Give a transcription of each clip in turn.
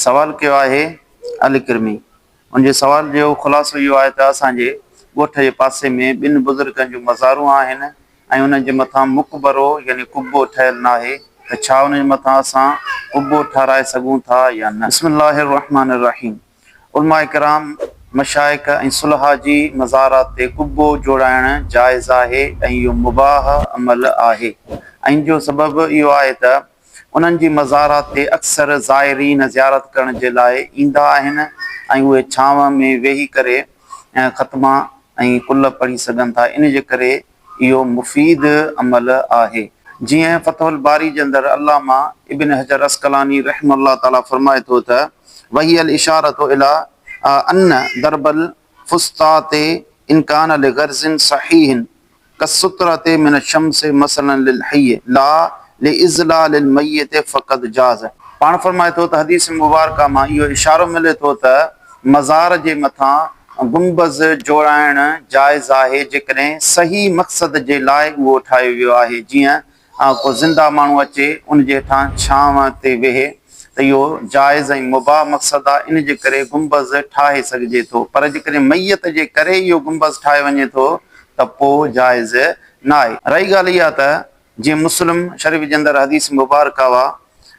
سوال ڪيو آهي الڪرمي ان جي سوال جو خلاصو اهو آهي ته اسان جي ڳوٺ جي پاسي ۾ ٻن بزرگن جون مزارون آهن ۽ انهن جي مٿان مقبرو يعني قبو ٺهيل ناهي ته ڇا انهن جي مٿان اسان قبو ٺهرائي سگهون ٿا يا نه؟ بسم الله الرحمٰن الرحيم علماء ڪرام، مشائخ ۽ صلحاء جي مزارات تي قبو جوڙائڻ جائز آهي ۽ اهو مباح عمل آهي ۽ ان جو سبب اهو آهي ته انهن جي مزارات تي اڪثر زائرين زيارت ڪرڻ جي لاء ايندا آهن ۽ اهي ڇانو ۾ ويهي ڪري ختما ۽ قل پڙهي سگهن ٿا ان جي ڪري اهو مفيد عمل آهي. جيئن فتح الباري جي اندر علامه ابن حجر عسقلاني رحمه الله تعالي فرمائي ٿو ته، وهي الاشارة الي ان ضرب الفسطاط ان ڪان لغرض صحيح ڪالسترة من الشمس مثلا للحي لا لاذلال الميت فقد جاز. پاڻ فرمائي ٿو ته حديث مبارڪه مان اهو اشارو ملي ٿو ته مزار جي مٿان گنبذ جوڙائڻ جائز آهي جيڪڏهن صحيح مقصد جي لاء اهو ٺاهيو ويو آهي جيئن ڪو زنده ماڻهو اچي ان جي هيٺان ڇانو تي ويهي ته اهو جائز ۽ مباح مقصد آهي ان جي ڪري گنبذ ٺاهي سگهجي ٿو پر جيڪڏهن ميت جي ڪري اهو گنبذ ٺاهيو وڃي ٿو ته پوء جائز ناهي. رهي ڳالهه اها ته جيئن مسلم شريف جي اندر حديث مبارڪه آ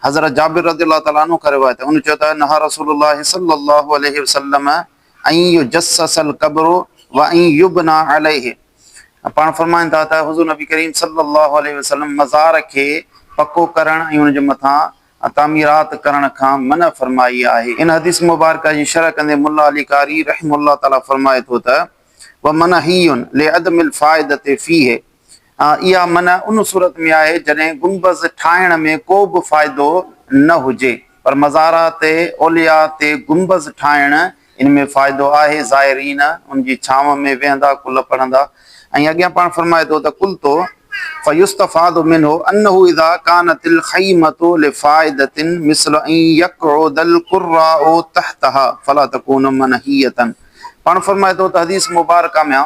حضرت جابر رضي الله تعالٰي عنه کان روايت آهي ان چيو ته نهي رسول الله صلي الله عليه وسلم ان يجسس القبر وان يبنى عليه پاڻ فرمائن ٿا ته حضور نبي ڪريم صلي الله عليه وسلم مزار کي پڪو ڪرڻ ۽ ان جي مٿان تعميرات ڪرڻ کان منع فرمائي آهي. ان حديث مبارڪه جي شرح ڪندي ملا علي قاري رحمه الله تعالٰي فرمائي ٿو ته ومنهي لعدم الفائدة فيه اها منع ان صورت ۾ آهي جڏهن گنبذ ٺاهڻ ۾ ڪو به فائدو نه هجي پر مزارات اولياء تي گنبذ ٺاهڻ ان ۾ فائدو آهي زائرين ان جي ڇانو ۾ ويهندا قل پڙهندا ۽ اڳيان پاڻ فرمائي ٿو ته قلت فيستفاد منه انه اذا كانت الخيمة لفائدة مثل ان يقعد القراء تحتها فلا تكون منهية پاڻ فرمائي ٿو ته حديث مبارڪه ۾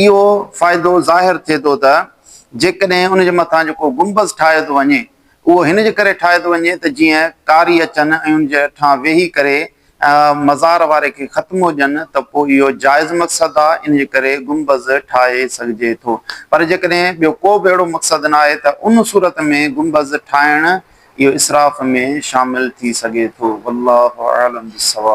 اهو فائدو ظاهر ٿئي ٿو ته جيڪڏهن ان جي مٿان جيڪو گنبذ ٺاهيو ٿو وڃي اهو هن جي ڪري ٺاهيو ٿو وڃي ته جيئن قاري اچن ۽ ان جي هيٺان ويهي ڪري مزار واري کي ختمو ڏين ته پوء اهو جائز مقصد آهي ان جي ڪري گنبذ ٺاهي سگهجي ٿو پر جيڪڏهن ٻيو ڪو به اهڙو مقصد نه آهي ته ان صورت ۾ گنبذ ٺاهڻ اهو اسراف ۾ شامل ٿي سگهي ٿو والله اعلم بالصواب.